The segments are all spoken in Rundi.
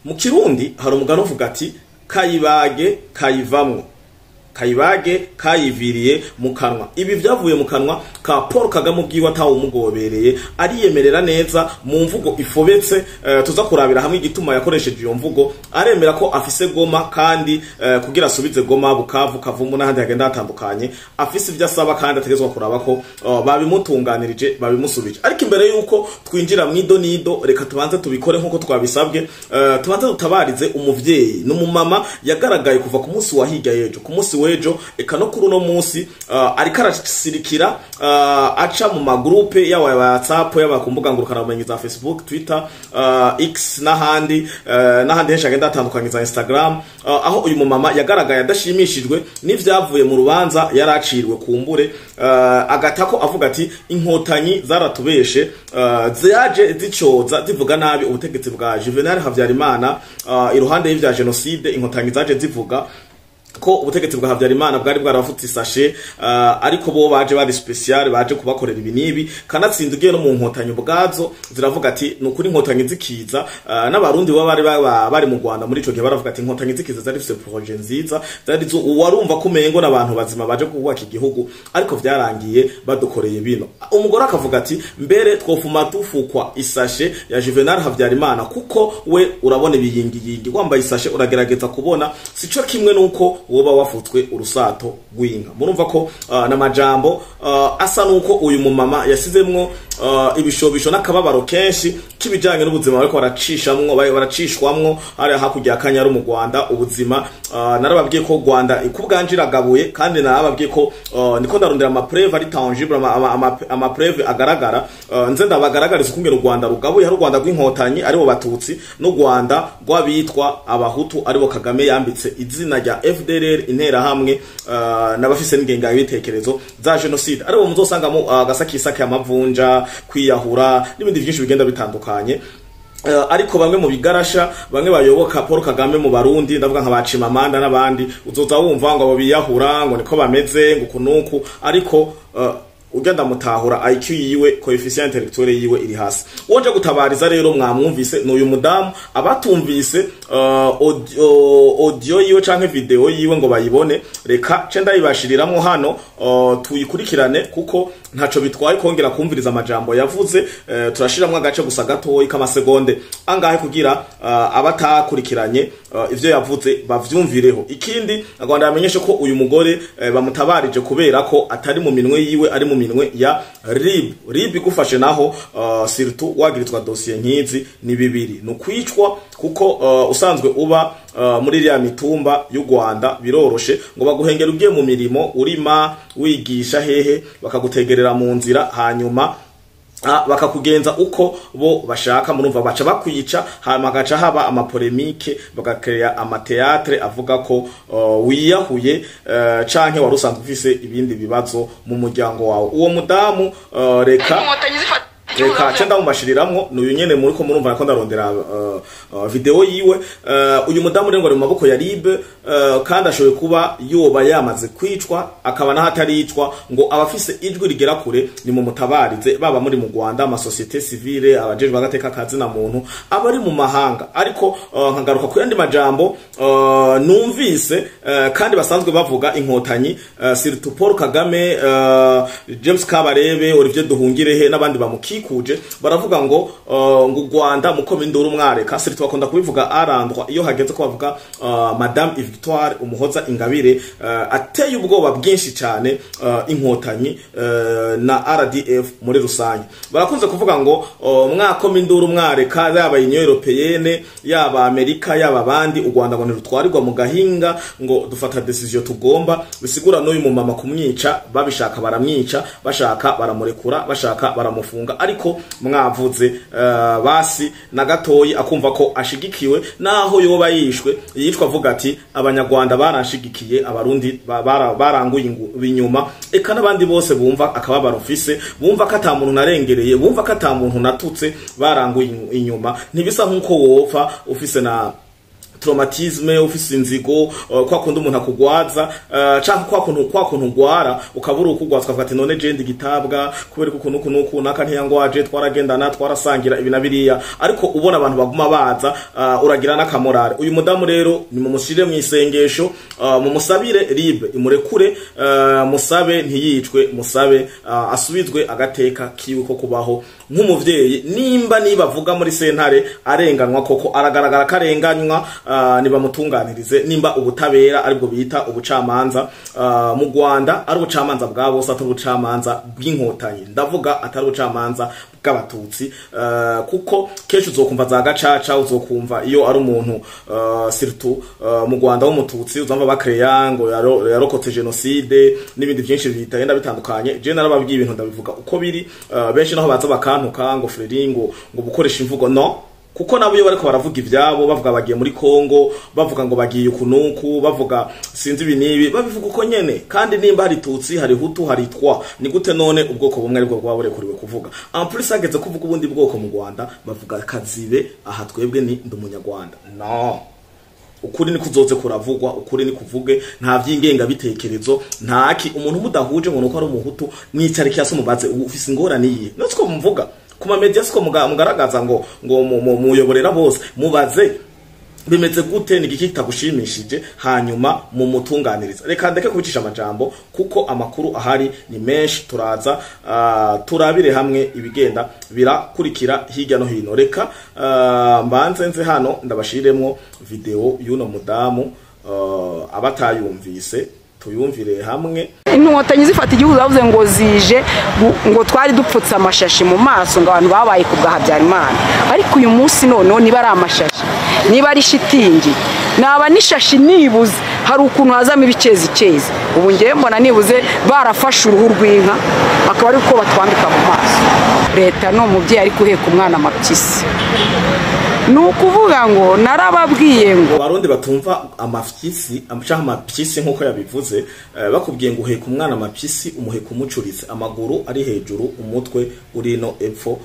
Mu Kirundi hari umugani uvuga ati: "Kayibage kayivamwo, kayibage kayiviriye mu kanwa." Ibi vyavuye mu kanwa ka Paul Kagame ubwiwe, atawumugobereye, ariyemerera neza mu mvugo ifobetse. Tuza kurabira hamwe igituma yakoresheje iyo mvugo. Aremera ko afise Goma, kandi kugira asubize Goma, Bukavu, Kavumu n'ahandi hagenda hatandukanye, afise ivyo asaba kandi ategezwa kuraba ko babimutunganirije, babimusubije. Ariko imbere yuko twinjira mwido nido, reka tubanze tubikore nkuko twabisabwe. Tubanze dutabarize umuvyeyi n'umumama yagaragaye kuva ku munsi wa hirya y'ejo, ku munsi w'ejo, eka no kuri uno munsi, ariko arasirikira, aca mu ma groupes yaba ya WhatsApp, yaba ku mbuga ngurukanabumenyi za Facebook, Twitter, X n'ahandi, n'ahandi henshi hagenda hatandukanye za Instagram, aho uyu mumama yagaragaye adashimishijwe n'ivyavuye mu rubanza yaraciriwe kumbure, agatako avuga ati: "Inkotanyi zaratubeshe, zaje zicoza zivuga nabi ubutegetsi bwa Juvenal Habyarimana." Iruhande y'ivya génocide, Inkotanyi zaje zivuga ko ubutegetsi bwa Habyarimana bwari bwarafutse isashe, ariko bo baje bari spécial, baje kubakorera ibi nibi. Kanatsinda ugiye no mu Nkotanyi ubwazo ziravuga ati nukuri Inkotanyi zikiza, n'Abarundi baba bari mu Rwanda muri ico gihe baravuga ati Inkotanyi zikiza zari zifise projet nziza, zari zo warumva ko umengo n'abantu bazima baje kubaka igihugu, ariko vyarangiye badukoreye bino. Umugore akavuga ati: "Mbere twofuma tufukwa isashe ya Juvenal Habyarimana, kuko we urabona ibiyingiyingi, wambaye isashe uragerageza kubona, sico kimwe nuko woba wafutswe urusato rw'inka." Murumva ko n'amajambo asa nuko uyu mumama yasizemwo ibishobisho n'akababaro kenshi k'ibijanye n'ubuzima bariko baracishamwo, baracishwamwo hariya hakurya ya Kanyaru mu Rwanda. Ubuzima, narababwiye ko Rwanda kubwanje iragabuye, kandi narababwiye ko niko ndarondera ama preuves ari tangible, ama preuves agaragara, nze ndabagaragariza ukungene u Rwanda rugabuye. Hari u Rwanda rw'Inkotanyi, aribo Batutsi, n'u Rwanda rw'abitwa Abahutu, aribo Kagame yambitse izina rya FDLR, Interahamwe, n'abafise n'ingengabitekerezo za génocide, aribo muzosangamo agasakisake, amavunja, kwiyahura n'ibindi vyinshi bigenda bitandukanye. Ariko bamwe mu bigarasha, bamwe bayoboka Paul Kagame mu Barundi, ndavuga nka bacimamanda n'abandi, uzoza wumva ngo abo biyahura ngo niko bameze, ngo kunuku. Ariko ugenda mutahura IQ yiwe, coefficient intellectuel yiwe iri hasi. Wonje gutabariza rero mwamwumvise, n'uyu mudamu. Abatumvise audio yiwe canke video yiwe ngo bayibone, reka ce ndayibashiriramwo hano, tuyikurikirane, kuko ntaco bitwaye kongera kumviriza amajambo yavuze. Turashiramwo agace gusa gatoyi k'amasegonde angahe kugira abatakurikiranye ivyo yavuze bavyumvireho. Ikindi Rwanda yamenyeshe ko uyu mugore bamutabarije kubera ko atari mu minwe yiwe, ari mu minwe ya RIB. RIB igufashe naho, surtout wagirizwa dossier nkizi, ni bibiri: ni ukwicwa, kuko usanzwe uba muri iriya mitumba y'u Rwanda, biroroshe ngo baguhengera ugiye mu mirimo, urima, wigisha hehe, bakagutegerera mu nzira, hanyuma bakakugenza uko bo bashaka. Murumva baca bakwica, hanyuma hagaca haba ama polémiques, bagakeya ama théâtre avuga ko wiyahuye, canke wari usanzwe ufise ibindi bibazo mu muryango wawe. Uwo mudamu, reka Inkotanyi zifata igihugu. Reka ce ndamubashiriramwo. N'uyu nyene muriko murumva ko ndarondera video yiwe. Uyu mudamu rero ngo ari mu maboko ya RIB, kandi ashoboye kuba yoba yamaze kwicwa, akaba naho ataricwa ngo abafise ijwi rigera kure ni mu mutabarize, baba muri mu Rwanda, ama société civile, abajejwe agateka kazina muntu, abari mu mahanga. Ariko nkagaruka ku yandi majambo numvise, kandi basanzwe bavuga Inkotanyi, surtout Paul Kagame, James Kabarebe, Olivier Duhungirehe n'abandi bamukikuje, baravuga ngo u Rwanda muko induru mwareka. Surtout bakunda kubivuga arandwa iyo hageze ko bavuga Madame Victoire Umuhoza Ingabire, ateye ubwoba bwinshi cyane Inkotanyi na RDF muri rusange. Barakunze kuvuga ngo mwakoma induru mwareka, yaba Union Européenne, yaba Amerika, yaba abandi, u Rwanda ngo ntirutwarirwa mu gahinga, ngo dufata décision tugomba. Bisigura n'uyu mumama kumwica, babishaka baramwica, bashaka baramurekura, bashaka baramufunga, ariko mwavuze basi na gatoyi akumva ko ashigikiwe. Naho yoba yishwe, yicwa avuga ati: "Abanyarwanda baranshigikiye, Abarundi baranguye inyuma, eka n'abandi bose bumva akababaro mfise, bumva ko ata muntu narengereye, bumva ko ata muntu natutse, baranguye inyuma." Ntibisa nk'uko wopfa ufise na traumatisme, ufise inzigo, kwa kundi umuntu akugwaza, canke kwa kuntu ugwara ukabura ukugwaza, ukavuga ati: "None je ndi gitabwa kubera uku nuku nuku, naka ntiyangwaje, twaragendana, twarasangira ibi na biriya." Ariko ubona abantu baguma baza, uragira n'akamorale. Uyu mudamu rero ni mumushire mu isengesho, mumusabire RIB imurekure, musabe ntiyicwe, musabe asubizwe agateka kiwe ko kubaho nk'umuvyeyi. Nimba niba avuga muri sentare arenganwa, koko aragaragara karenganywa, nibamutunganirize. Nimba ubutabera aribwo bita ubucamanza mu Rwanda ari ubucamanza bwa bose, atari ubucamanza bw'Inkotanyi, ndavuga atari ubucamanza bw'Abatutsi, kuko kenshi uzokumva za gacaca, uzokumva iyo ari umuntu, surtout mu Rwanda w'Umututsi, uzamva bakreya ngo yarokotse génocide n'ibindi byinshi bitagenda bitandukanye. Je narababwiye, ibintu ndabivuga uko biri. Benshi naho baza bakantuka ngo Freri ngo gukoresha imvugo no kuko nabo iyo bariko baravuga ivyabo, bavuga bagiye muri Kongo, bavuga ngo bagiye ukunuku, bavuga sinzi ibi nibi, babivuga uko nyene. Kandi nimba hari Tutsi, hari Hutu, hari Twa, ni gute none ubwoko bumwe aribwo bwaba burekuriwe kuvuga? En plus hageze kuvuga ubundi bwoko mu Rwanda bavuga kazibe, aha twebwe ni ndi Umunyarwanda. No ukuri ni kuzoze kuravugwa, ukuri ni kuvuge, nta vyingenga bitekerezo, ntaki umuntu mudahuje ngo nuko ari Umuhutu, mwicare kiasi mubaze ufise ingorane yihe. No siko mvuga kuma media, siko mugaragaza ngo muyoborera bose, mubaze bimeze gute, ni igiki kitagushimishije, hanyuma mumutunganiriza. Reka ndeke kubicisha amajambo kuko amakuru ahari ni menshi. Turaza turabire hamwe ibigenda birakurikira hirya no hino. Reka mbanze nze hano ndabashiremwo video y'uno mudamu, abatayumvise tuyumvire hamwe. Inkotanyi zifata igihugu zavuze ngo zije ngo twari dupfutse amashashi mu maso, ngo abantu babaye ku bwa Habyarimana. Ariko uyu munsi noneho niba ari amashashi, niba ari shitingi, naba n'ishashi, nibuze hari ukuntu hazamo ibicezi. Ubu ngewe mbona nibuze barafashe uruhu rw'inka akaba ari uko batwambika mu maso. Leta ni umubyeyi ariko uheka umwana amapyisi. Ni ukuvuga ngo narababwiye ngo Abarundi batumva amafyisi canke amapyisi nk'uko yabivuze, bakubwiye ngo uheka umwana amapyisi, umuheka umucuritse, amaguru ari hejuru, umutwe uri no epfo,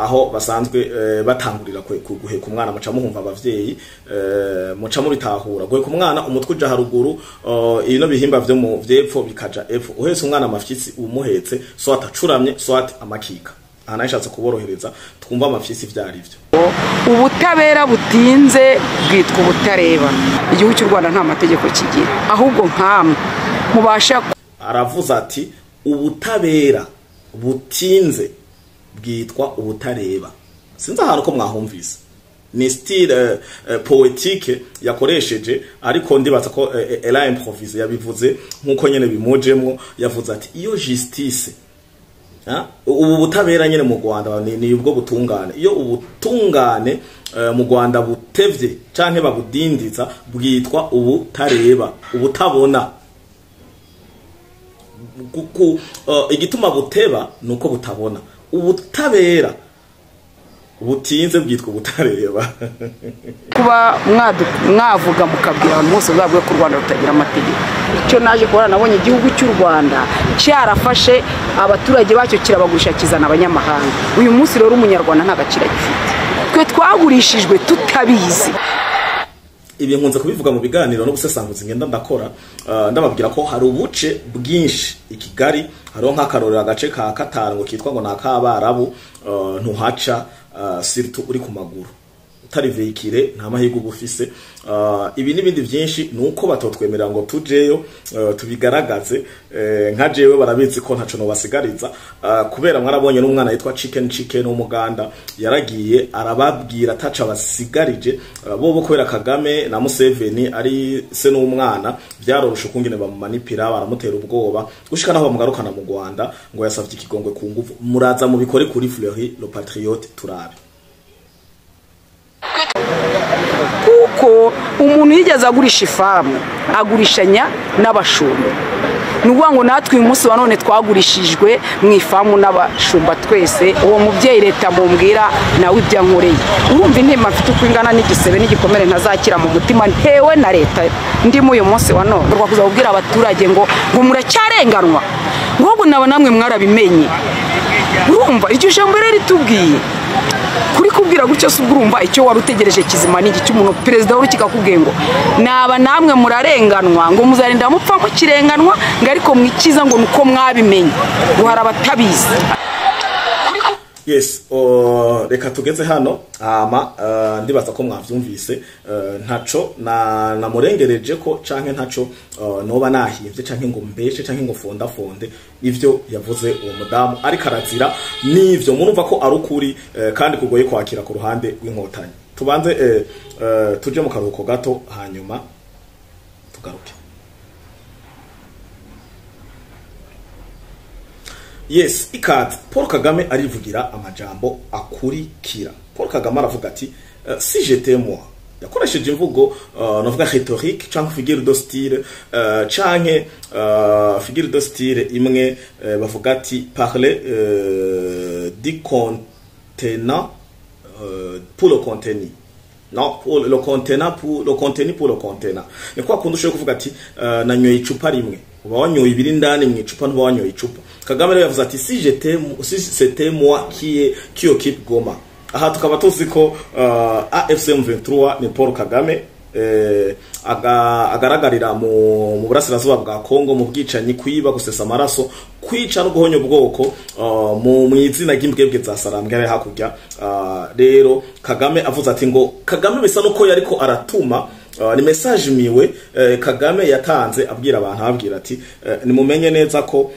aho basanzwe batangurira guheka umwana. Muca muhumva abavyeyi, muca mubitahura. Guheka umwana, umutwe uja haruguru, ino bihimba vyo mu vyepfo bikaja epfo. Uhetse umwana amafyisi umuhetse soit acuramye, soit amakika. Aha nashatse kuborohereza twumva amafyisi vyari vyo. Ubutabera butinze bwitwa ubutareba. Igihugu cy'u Rwanda nta mategeko kigira, ahubwo nkamwe mubasha Aravuze ati ubutabera butinze bwitwa ubutareba. Sinzi ahantu ko mwahumvise, ni style poétique yakoresheje, ariko ndibaza ko elle a improvisé, yabivuze nkuko nyene bimujemwo. Yavuze ati iyo justice, ubu butabera nyene mu Rwanda ni ubwo butungane, iyo ubutungane mu Rwanda butevye canke babudindiza bwitwa ubutareba, ubutabona. Igituma buteba nuko butabona. Ubutabera butinze bwitwa ubutareba. Kuba mwavuga mukabwira abantu bose bavuga ko u Rwanda rutagira amategeko. Icyo naje kubona, nabonye igihugu cy'u Rwanda cyarafashe abaturage bacyo kirabagurisha, kizana abanyamahanga. Uyu munsi rero Umunyarwanda nta gaciro agifite, twe twagurishijwe tutabizi. Ibi nkunze kubivuga mu biganiro no gusesanguza ngenda ndakora, ndababwira ko hari ubuce bwinshi i Kigali. Hariho nk'akarorero agace ka katanu ngo kitwa ngo nak'Abarabu, ntuhaca, surtout uri ku maguru, utari véhiculé nta mahirwe uba ufise. Ibi n'ibindi byinshi nuko batotwemerera ngo tujeyo, tubigaragaze. Nka jewe barabizi ko ntaco nobasigariza, kubera mwarabonye n'umwana yitwa Chicken Chicken w'Umuganda yaragiye arababwira ataca basigarije, bobo kubera Kagame na Museveni ari se n'umwana, byaroroshe ukungene bamumanipira, baramutera ubwoba gushika naho bamugarukana mu Rwanda ngo yasavye ikigongwe ku nguvu. Muraza mubikore kuri Fleury le Patriote turabe. Kuko umuntu yigeze agurisha ifamu agurishanya n'abashumba, ni ukuvuga ngo natwe uyu munsi wa none twagurishijwe mu ifamu n'abashumba twese. Uwo mubyeyi leta mumbwira nawe ibyo ankoreye, urumva intimba mfite uko ingana n'igisebe n'igikomere ntazakira mu mutima ntewe na leta ndimo uyu munsi wa none. Kuza kubwira abaturage ngo muracyarenganwa, ngo ubu naba namwe mwarabimenye. Urumva iryo jambo rero ritubwiye kuri kubwira Kukubwira gutyo se urumva icyo wari utegereje kizima ni iki? Umuntu perezida w'urukiko akubwiye ngo naba namwe murarenganwa, ngo muzarinda mupfa mukirenganwa, ngo ariko mwikiza ngo nuko mwabimenye, ngo hari abatabizi. Yes, reka tugeze hano hama ndibaza ko mwavyumvise, ntaco na namurengereje ko canke ntaco noba nahimvye canke ngo mbeshe canke ngo fonda fonde ivyo yavuze uwo mudamu, ariko arazira nivyo murumva ko ari ukuri, kandi kugoye kwakira ku ruhande rw'inkotanyi. Tubanze tuje mu karuhuko gato hanyuma tugaruke. Yes, ikaze. Paul Kagame arivugira amajambo akurikira. Paul Kagame aravuga ati si j'étais moi, yakoresheje imvugo novuga rhétorique canke figure de style, canke figure de style imwe bavuga ati parler du contenant pour le contenu, non, pour le contenant, pour le contenu, pour le contenant. Ni kwa kundi ushobora kuvuga ati nanyoye icupa rimwe, uba wanyoye ibiri indani mu icupa, ntuba wanyoye icupa. Kagame rero yavuze ati si j'étais, si c'était moi qui occupe Goma. Aha tukaba tuzi ko AFC M23 ni Paul Kagame, agaragarira mu burasirazuba bwa Kongo mu bwicanyi, kwiba, gusesa amaraso, kwica no guhonya ubwoko mu izina ry'imbwebwe za Sarambwe ari hakurya. Rero Kagame avuze ati ngo Kagame bisa nuko yariko aratuma, ni message miwe Kagame yatanze abwira abantu, ababwira ati nimumenye neza ko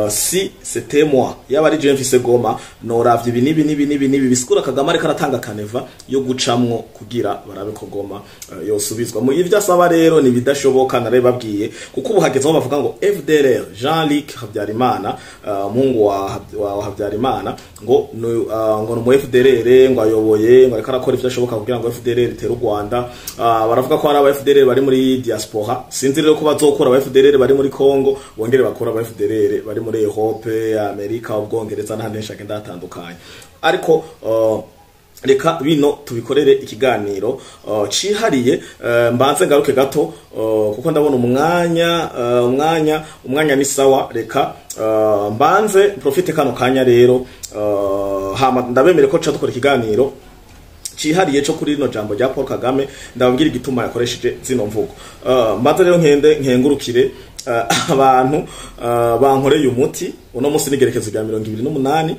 si c'était moi, yaba ari je mfise Goma, noravye ibi nibi nibi nibi nibi. Bisikura Kagame ariko aratanga canevas yo gucamwo kugira barabe ko Goma yosubizwa. Mu ivyo asaba rero ni bidashoboka, narebabwiye, kuko ubu hageze aho bavuga ngo FDLR Jean-Luc Habyarimana, umuhungu wa Habyarimana, ngo ngo ni mu FDLR, ngo ayoboye, ngo ariko arakora ivyo ashoboka kugira ngo FDLR itere u Rwanda. Baravuga ko hari aba FDLR bari muri diaspora. Sinzi rero ko bazokora aba FDLR bari muri Congo bongere bakora aba FDLR bari muri Europe, Amerika, Ubwongereza n'ahandi henshi hagenda hatandukanye. Ariko reka bino tubikorere ikiganiro cihariye. Mbanze ngaruke gato, kuko ndabona umwanya ni sawa. Reka mbanze profite kano kanya rero, hama ndabemere ko ca dukora ikiganiro cihariye co kuri rino jambo rya Paul Kagame, ndababwira igituma yakoresheje zino mvugo. Mbanze rero nkende nkengurukire abantu bankoreye umuti. Uno munsi n'igerekezo rya 28,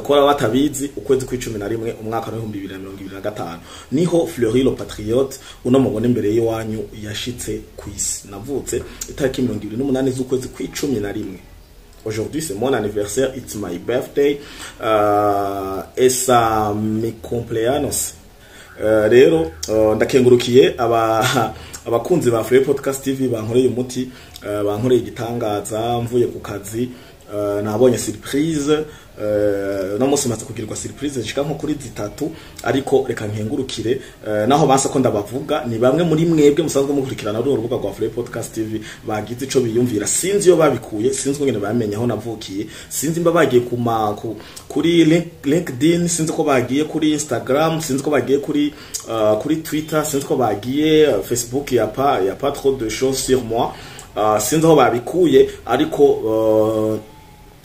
kora batabizi, ukwezi kw'icumi na rimwe, umwaka wa 2025, niho Fleury le Patriote uno mubona imbere y'iwanyu yashitse kw'isi. Navutse itariki 28 z'ukwezi kw'icumi na rimwe. Aujourd'hui, c'est mon anniversaire, it's my birthday. Et ça mi cumpleaños. Rero ndakengurukiye aba abakunzi ba Free Podcast TV bankoreye umuti, bankoreye igitangaza. Mvuye ku kazi, nabonye surprise. No munsi maze kugirirwa surprise zishika nko kuri zitatu, ariko reka nkengurukire naho bansa ko ndabavuga. Ni bamwe muri mwebwe musanzwe mukurikirana runo rubuga rwa Free Podcast TV bagize ico biyumvira. Sinzi iyo babikuye, sinzi ngene bamenye aho navukiye, sinzi mba bagiye kuri LinkedIn, sinzi ko bagiye kuri Instagram, sinzi ko bagiye kuri Twitter, sinzi ko bagiye Facebook. Y a pas trop de choses sur moi. Sinzi aho babikuye, ariko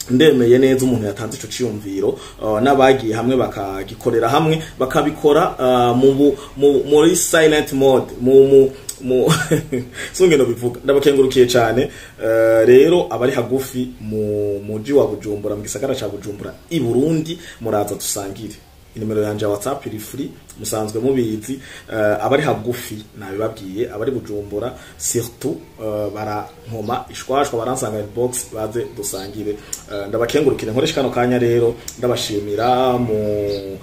ndemeye neza umuntu yatanze ico ciyumviro, n'abagiye hamwe bakagikorera hamwe, bakabikora muri silent mode, mu sungeno bivuga. Ndabakengurukiye cyane. Rero abari hagufi mu muji wa Bujumbura, mu gisagara ca Bujumbura i Burundi, muraza dusangire. Inimero yanje ya WhatsApp iri free, musanzwe mubizi. Abari hagufi nabibabwiye, abari Bujumbura surtout, barankoma ishwashwa, baransanga inbox, baze dusangire. Ndabakengurukire. Nkoresha kano kanya rero ndabashimira mu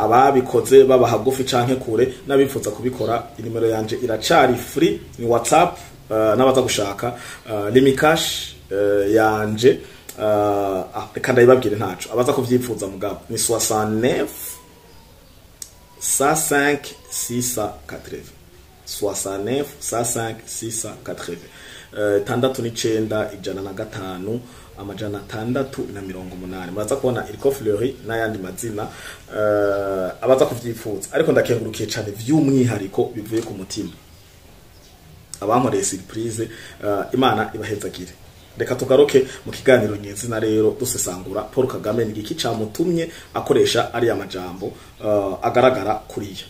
ababikoze baba hagufi canke kure n'abifuza kubikora. Inimero yanje iracari free, ni WhatsApp. N'abaza gushaka Lumicash yanje, reka ndayibabwire ntaco, abaza kuvyifuza mugabo ni 69 105 680, 69 105 680, 69 105 680. Muraza kubona iriko Fleury n'ayandi mazina, abaza kuvyifuza. Ariko ndakengurukiye cane vy'umwihariko bivuye ku mutima abankoreye surprise. Imana ibahezagire. Reka tugaruke mu kiganiro nyezina rero, dusesangura Paul Kagame, ni igiki camutumye akoresha ariya majambo agaragara kuriya.